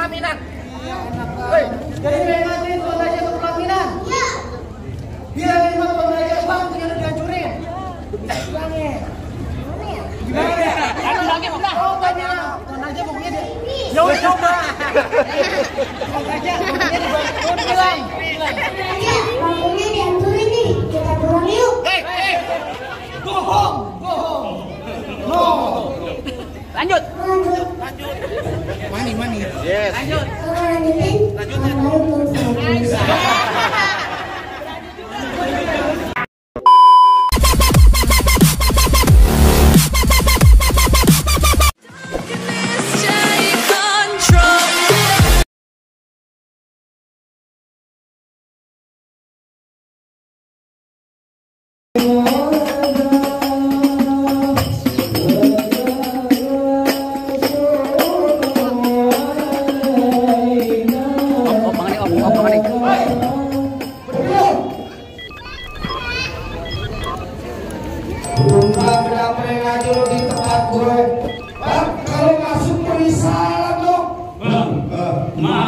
pelaminan. Hei, jadi pengen tuan aja ke pelaminan. Iya. Bilangin sama tuan aja bang, jangan dihancurin. Bilangin. Gimana ya? Bilangin udah. Oh tanya, tuan aja pokoknya dia. Ya udah coba. Tuan aja pokoknya dia bilang. Lampunya dihancurin nih, kita pulang yuk. Go home. No. Lanjut. Mani. Yes. Lanjut.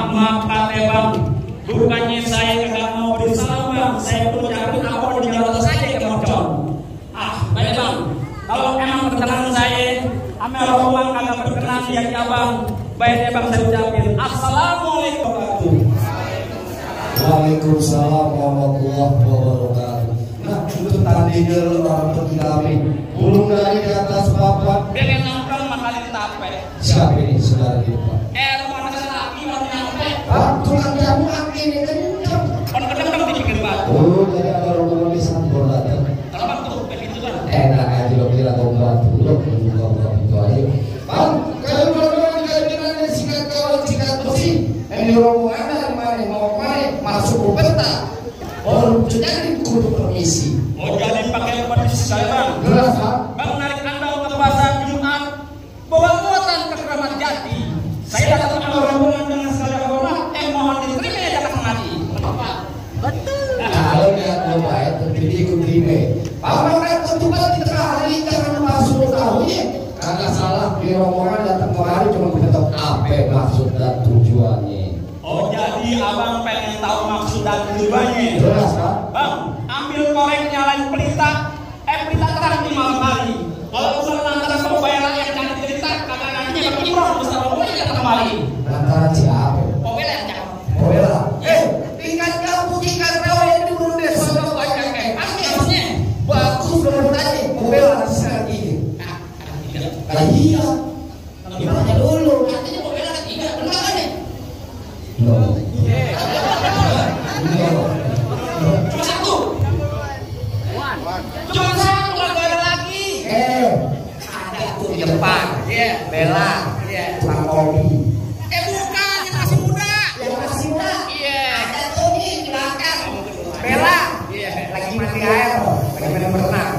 Maaf Pak Bang, bukannya saya nggak mau beri salam Bang, saya mengucapkan apa di jalan saja ke Mocon. Baik Bang, kalau emang berkenan saya, amel ruang agak berkenan di hati Abang, baiknya Bang saya ucapin Assalamualaikum warahmatullahi wabarakatuh. Waalaikumsalam warahmatullahi wabarakatuh. Nah, itu tadinya orang terkami burung dari di atas papan. Dengan nongkrong makalin tape. Siapa ini saudara kita? Rumah laki mau nyampe. Tulang jamu ini kencang. Kadang-kadang dibikin batu. Oh, jadi ada rombongan di sana datang. Kalau Bang tuh begitu kan. Enak aja lo kira kau batu lo buka itu aja. Bang, kalau rombongan kalian sikat kawan sikat besi, ini rombongan dari mana mau kemana? Masuk ke peta. Oh, jadi kudu permisi. Mau jadi pakai permisi saya Bang. Jelas Bang. Bang menarik Anda ke pasar Jumat, bawa muatan ke Keramat Jati. Saya datang ke rombongan dengan segala hormat, mohon diterima ya datang mati. Betul. Kalau lihat lo baik, terjadi ikut terima. Paman kan ketupat di tengah hari jangan masuk tahunya. Karena salah di rombongan datang kemari cuma kita tahu apa maksud dan tujuannya. Oh jadi abang pengen tahu maksud dan tujuannya. Jelas Pak. Bang, ambil korek nyalain pelita, pelita terang di malam hari. Kalau urusan antara pembayar rakyat dan cerita, kagak nantinya bang Imron besar rombongan datang kembali. Antara siapa? Pokoknya yang jangan. Bela. Tingkat kamu tingkat kau yang di Burundi sono banyak kayak Maksudnya, bagus belum tadi membela sekali ini. Iya. Gimana dulu? artinya pokoknya ketiga, benar kan ya? No. Cuma satu. Cuma satu nggak ada lagi. Ada tuh di depan. Bela. Pak Kobi. Bukan, yang masih muda. Yang masih muda. Iya. Ada tuh di belakang. Bela. Lagi mandi air. Lagi main berenang.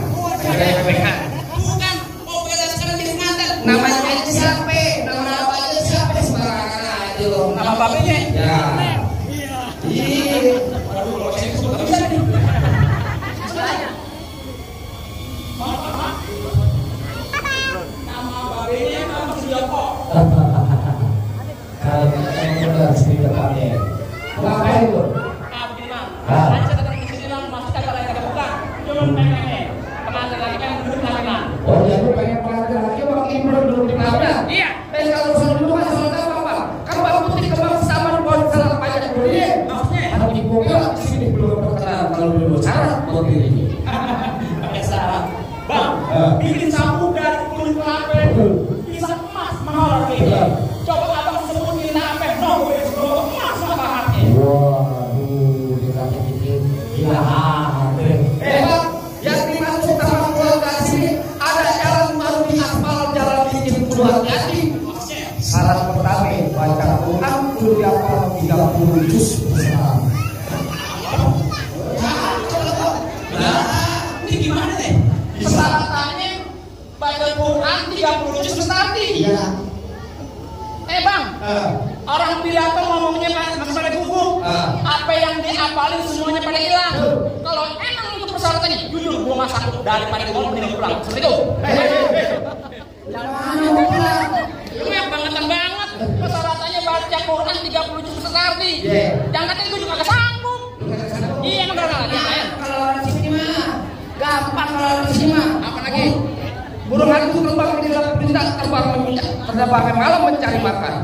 Bukan, mau bela sekarang jadi mantan. Namanya aja siapa? Nama apa aja siapa? Sembarangan aja loh. Nama babenya. Ya. Iya. Waduh, kalau saya sebut nggak bisa nih. Nama babenya Nama Suryoko. Kalau kita benar di depannya. Ngapain lo? Abdi Bang. Tadi saya datang ke sini Bang, masih kagak lain kagak bukan. Cuma pengen pengantin lagi pengen duduk pelaminan. Oh, jadi pengen pengantin laki Bang Imron dulu di pelaminan? Iya. Dan kalau soal dulu kan soal apa? Kan Bang Putri kembang sama di pohon salah pajak dulu ya. Maksudnya Kalau di Bogor di sini belum terkenal kalau belum syarat mobil ini. pakai syarat. Bang, bikin sapu dari kulit kelapa. Bisa emas mahal kayak gini. Coba abang sebutin apa? No, emas mahal. Waduh, dikasih bikin gila hati. Bang, yang dimaksud sama keluarga sini ada jalan baru di aspal jalan bikin keluar jadi. Syarat pertama baca Quran kudu dihafal 30 juz bersama. Ini gimana nih? Persyaratannya baca Quran 30 juz tadi. Iya. Bang, orang pidato ngomongnya masih pada gugup. Apa yang diapalin semuanya pada hilang. Kalau emang itu persyaratannya, jujur gua nggak sanggup daripada ngomong mending pulang. Seperti itu. Jangan pulang. Lu yang bangetan banget. Persyaratannya baca Quran 30 juz sekali. Iya. Jangan katanya gue juga gak sanggup. Iya emang gak lain. Kalau orang sini mah gampang, kalau orang sini mah. Apa lagi? Burung hantu terbang di dalam bintang, terbang malam mencari makan.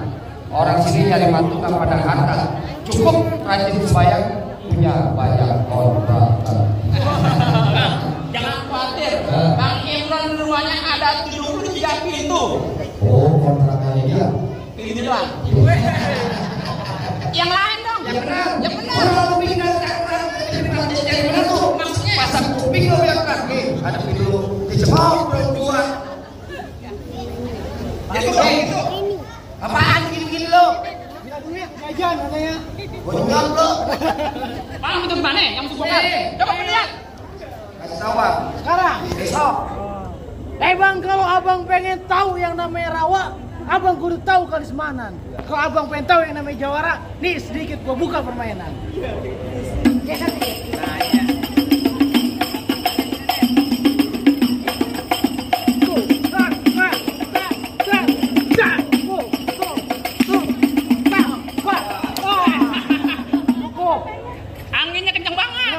Orang sini nyari mantu nggak pada harta, cukup rajin sembahyang, punya banyak kontrakan. Jangan khawatir, Bang Imran di rumahnya ada 73 pintu. Oh, kontrakannya dia. Pintu doang. Yang lain dong. Yang benar. Yang benar. Orang bikin yang benar tuh. Maksudnya Pasang kuping lo yang kaki. Ada pintu dijebak belum dua. Jadi itu. Apaan gini-gini lo? Bila duit, jajan katanya. Bonyol lo. Bang itu mana? Yang masuk coba lihat. Kasih tahu Bang. Sekarang. Besok. Bang, kalau abang pengen tahu yang namanya rawa, abang kudu tahu Kalismanan. Kalau abang pengen tahu yang namanya jawara, nih sedikit gua buka permainan. Anginnya kencang banget.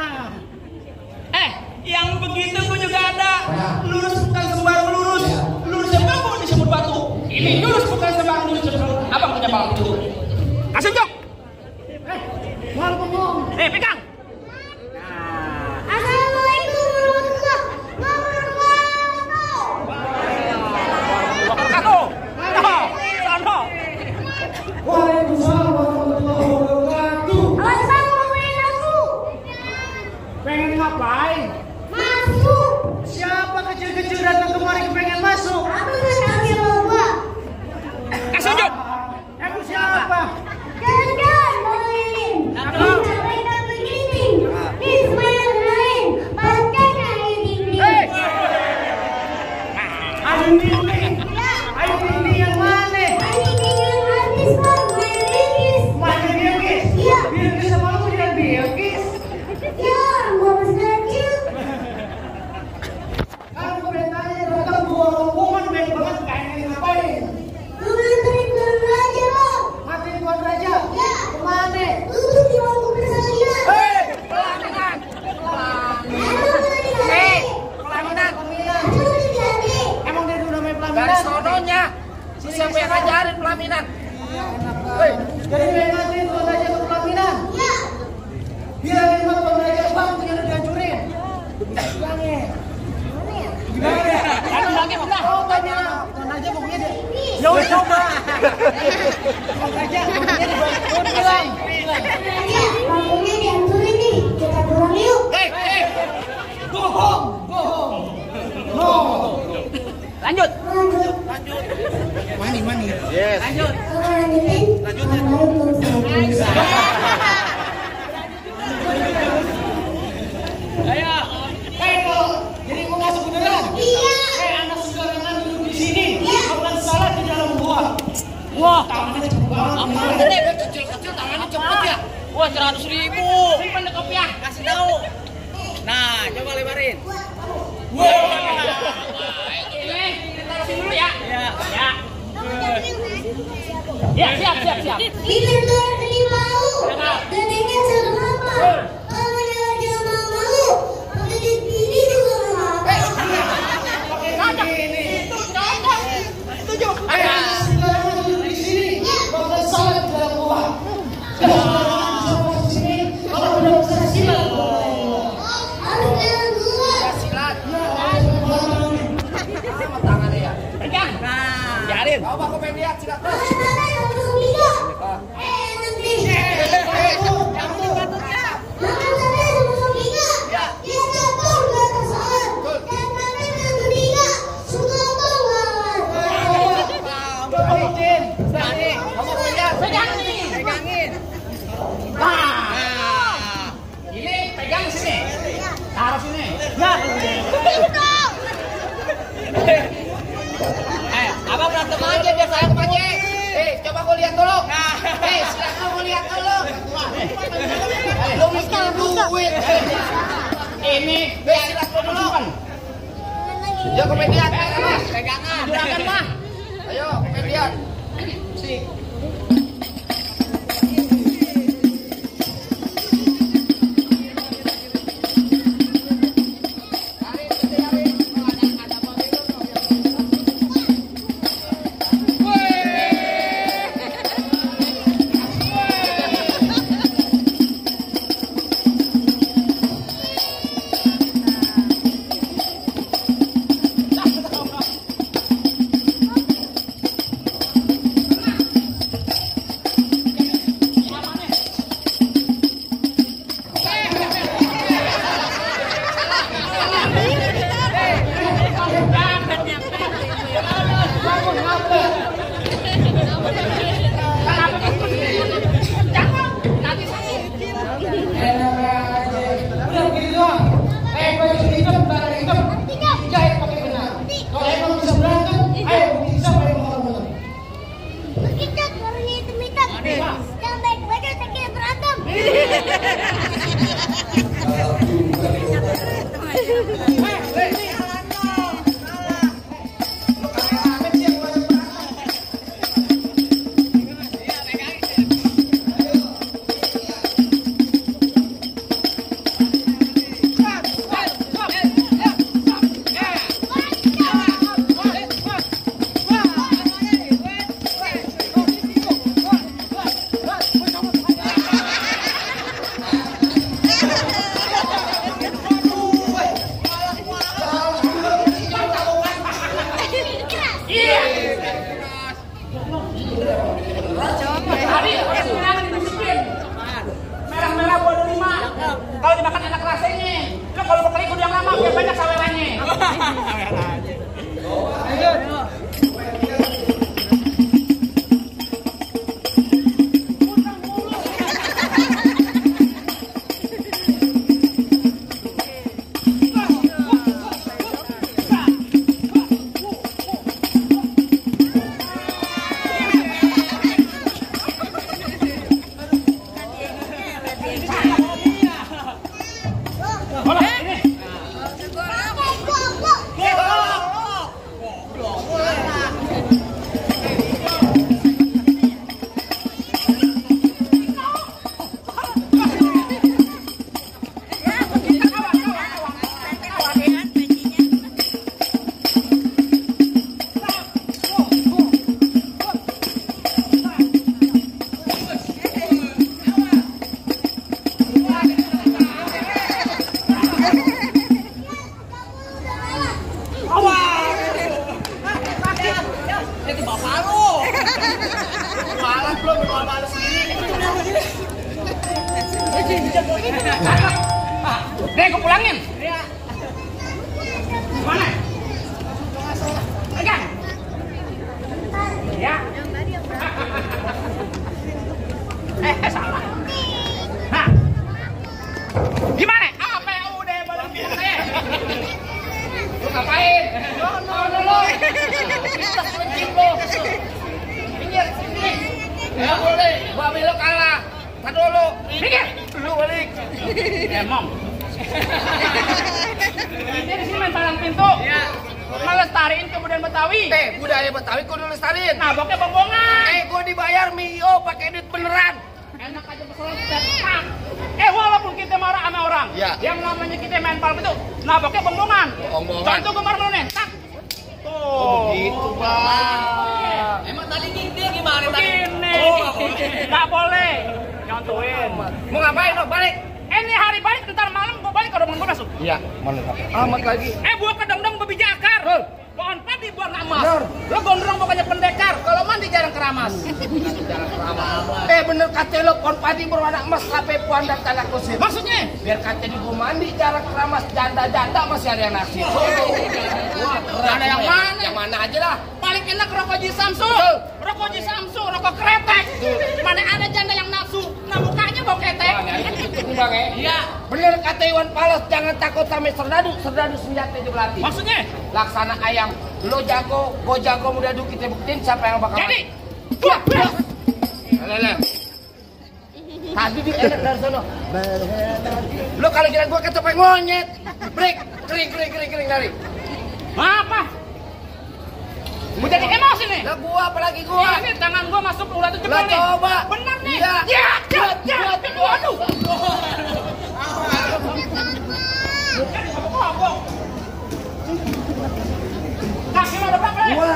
Nah, Yang begitu gue juga ada. Lurus bukan sembarang lurus. Lurus yang bagus di semut batu. Ini lurus bukan sembarang lurus. Abang punya bang itu. Kasih jok. mau ngomong. Pegang. Assalamualaikum warahmatullahi wabarakatuh. Satu. Satu. Waalaikumsalam warahmatullahi wabarakatuh. Assalamualaikum. Pengen ngapain? Masuk. Siapa kecil-kecil datang kemari pengen masuk? Aku nggak tahu bawa. Kasih jok. Emang siapa? Jangan main. Mereka begini. Bismillahirrahmanirrahim. Pakai air dingin. Ayo dinding. Ayo dinding yang mana? Air dingin artis Bang Bilkis. Mana Bilkis? Iya. Bilkis sama lu jadi Bilkis. Ya, mau belajar. Kalau komentarnya datang dua rombongan baik banget pengen ngapain? Lu nganterin Tuan Raja, Bang. Matiin Tuan Raja. Ya. Kemana? Lu di bangku bersama. Pelaminan. Emang udah diganti? Pelaminan. Emang udah diganti? Emang dia dulu namanya pelaminan? Dari sononya. Si siapa yang ngajarin pelaminan? Jadi pengen nganterin Tuan Raja ke pelaminan. Ya. Bilangin sama Tuan Raja, bang, punya dihancurin. Bilangin. Gimana ya? Satu lagi udah. Oh, tanya. Tuan Raja pokoknya dia. Ya udah coba. Tuan Raja pokoknya dia bilang. Ya, bangkunya dihancurin nih. Kita pulang yuk. Go home. Go home. No. Lanjut. Lanjut. Mani. Lanjut. Lanjutin. Waalaikumsalam. Ayo. Jadi mau masuk beneran? Iya. Anak sembarangan duduk di sini. Iya. Bukan salah di dalam gua. Wah, tangannya cepet banget. Ini kecil-kecil tangannya cepet ya. Wah 100.000. Simpan di kopiah. Kasih tahu. Nah, coba lebarin. Ini kita taruh sini dulu ya. Ya. Ya, siap. Ini Tuan Beli mau. Gedenya serem apa? Kalau dia aja mau mau. Pakai di sini juga nggak apa-apa. Itu cocok. Setuju. Anak sembarangan duduk di sini. Bukan salah di dalam gua. Sembarangan bisa masuk sini. Kalau udah bisa silat. Harus jalan dulu. Silat. Pegang. Biarin. Coba aku pengen lihat silat. Mana yang belum bisa? Nanti. Makan sampai belum bisa. Dia jatuh di atas alat. Dan kami belum bisa. Suka banget. Izin. Berani. Kamu mau lihat? Pegang nih. Pegangin. Nah. Ini pegang sini. Taruh sini. Ya. Abang berantem aja biar saya kepancing. Coba aku lihat dulu. Silakan aku lihat dulu. Lu mikir duit. Ini Silakan dulu. Ya, aku pengen lihat. Pegangan. juragan mah. Ayo, aku pengen lihat. Merah-merah buat 5. Kalau dimakan enak rasanya. Lo kalau mau kering yang lama biar banyak sawerannya. Nih, gue pulangin. Iya. Mana? Pegang. Ya. Salah. Hah. Gimana? Apa yang udah balikin? Lu ngapain? Lo. Kita selenting lo. Minggir, sini. Ya boleh. Gua ambil lo kalah. Tahan dulu. Minggir. Lu balik. Emang. Ini di sini main palang pintu. Iya. Melestariin kebudayaan Betawi. Budaya Betawi kudu lestariin. Nah, bokeh bongbongan. Gua dibayar mio pakai duit beneran. Enak aja masalah cetak. Walaupun kita marah sama orang, ya. Yang namanya kita main palang pintu. Nah, bokeh bongbongan. Contoh gemar lu nih. Tak. Tuh. Gitu, Bang. Emang tadi dia gimana tadi? Begini. Nggak boleh. Contohin. Mau ngapain lo? Balik. Ini hari balik, ntar malam gua balik ke rumah gua masuk. Iya, mana amat lagi. Buah kedong-dong berbiji akar. Pohon padi buah ngamas. Bener. Lo gondrong bukannya pendekar. Kalau mandi jarang keramas. Jarang keramas. Bener kata lo pohon padi berwarna emas sampai puan dan tanda kusir. Maksudnya? Biar kata di gua mandi jarang keramas, janda-janda masih ada yang naksir. Ada yang mana? Yang mana aja lah. Paling enak rokok Ji Samsu. Rokok Ji Samsu, rokok kretek. Mana ada janda yang nafsu. Nah mukanya bau ketek. Bang, iya. Bener kata Iwan Fals, jangan takut sama serdadu senjata itu belati. Maksudnya? Laksana ayam, lo jago, gue jago, mudah dulu kita buktiin siapa yang bakal. Jadi, tadi enak dari sana. Lo kalau kira gue ketopeng monyet, break, kering lari. apa? Mau jadi emosi nih? Lah gua apalagi gua? Ini tangan gua masuk ular itu Lah jebol nih. coba. Bener nih. Iya. Ya. Waduh. Kaki lo depan nih. Gua.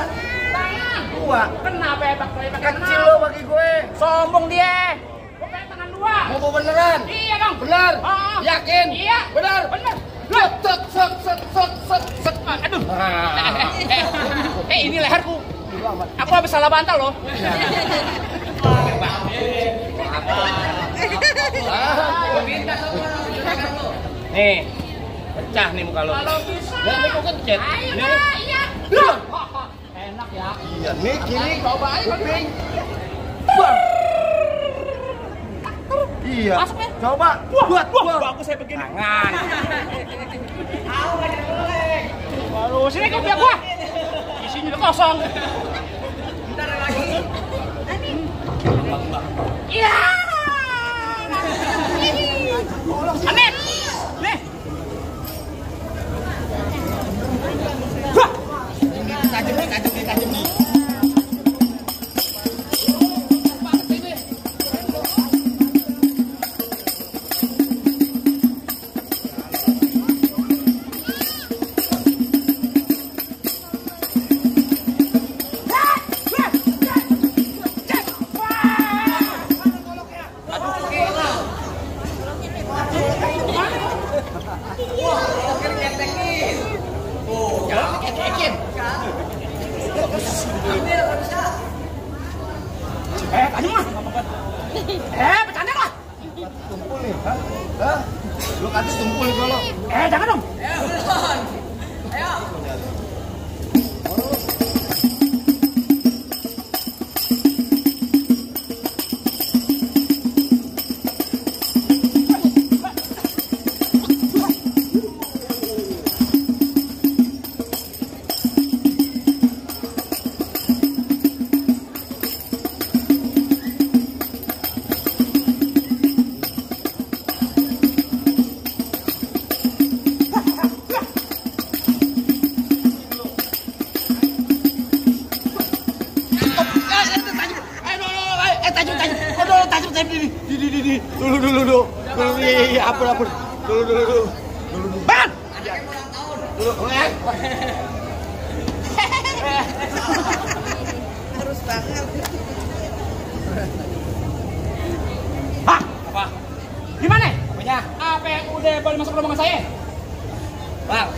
Tangan. Gua. Kenapa ya pakai Kecil lo bagi gue. Sombong dia. Gua pakai tangan dua. Mau beneran? Iya dong. Bener? Yakin? Iya. Bener? Set. Aduh. Ini leherku. Aku habis salah bantal loh. Nih, pecah nih muka lo. Kalau bisa. Ya, ini kok kencet. Iya. Enak ya. Iya, nih gini. Coba aja kuping. Iya. Masuk ya? Coba. Wah, bagus saya begini. Tangan. Waduh, sini kau biar gua. Isinya udah kosong. Bentar lagi. Iya. Wah, oke diketekin. Tuh, jangan diketekin. Tanya mah. Bercanda lah. Tumpul nih, hah? Lu kasih tumpul nih kalau. Jangan dong. Ayo. Dulu. Iya, ampun. Dulu. Ban! Dulu. Harus banget. Hah? Apa? Gimana? Apanya? Apa yang udah boleh masuk rombongan saya? Bang,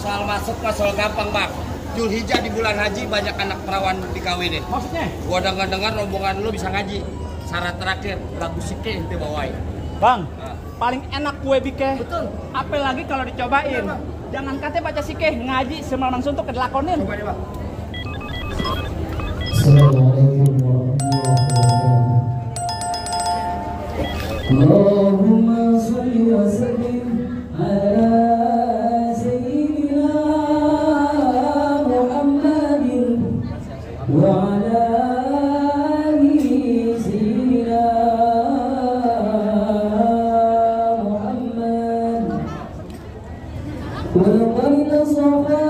soal masuk mah soal gampang, Bang. Julhijjah di bulan haji banyak anak perawan dikawinin. Maksudnya? Gua dengar rombongan lu bisa ngaji. Syarat terakhir lagu sike itu bawain. Bang, Nah. paling enak kue bike. Betul. Apalagi kalau dicobain. Jangan katanya baca sikeh, ngaji semalaman suntuk ke dilakonin. Coba deh, Bang. Assalamualaikum warahmatullahi wabarakatuh. Allahumma shalli wa sallim ala sayyidina Muhammadin wa ala ali sayyidina Muhammad. Wa laqad nasafa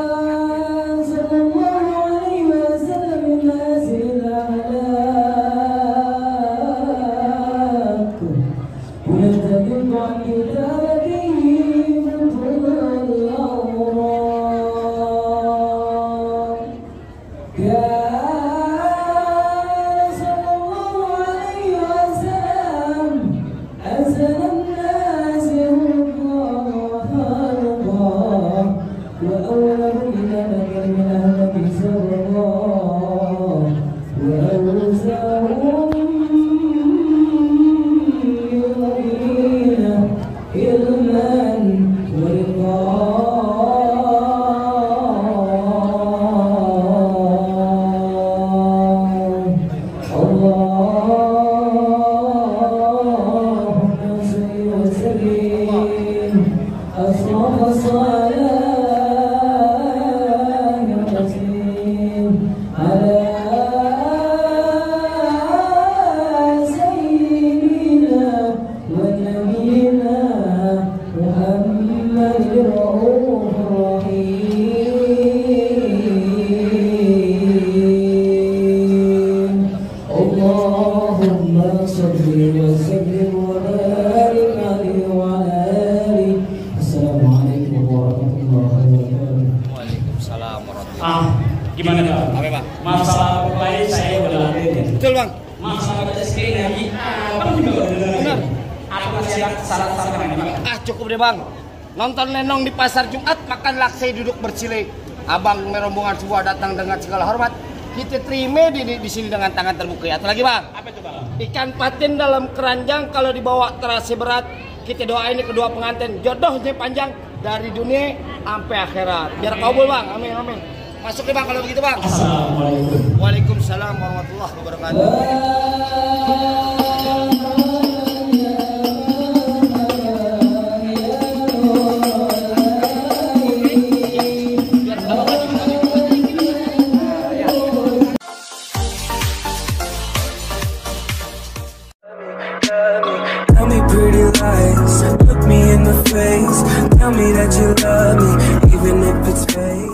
Gimana dong? Apa, Bang? Masalah lain saya udah lakuin. Betul, Bang. Masalah baca sikeh ngaji, abang juga udah dengerin. Benar. Aku kasih saran-saran ini, Bang. Cukup deh, Bang. Nonton lenong di pasar Jumat, makan laksai duduk bercile. Abang merombongan sebuah datang dengan segala hormat. Kita terima di sini dengan tangan terbuka. Atau lagi, Bang? Apa itu, Bang? Ikan patin dalam keranjang kalau dibawa terasa berat. Kita doain ini kedua pengantin jodohnya panjang dari dunia sampai akhirat. Biar kabul, Bang. Amin. Masuk deh, Bang, kalau begitu, Bang. Assalamualaikum. Waalaikumsalam warahmatullahi wabarakatuh. Tell me pretty lies, look me in the face. Tell me that you love me, even if it's fake.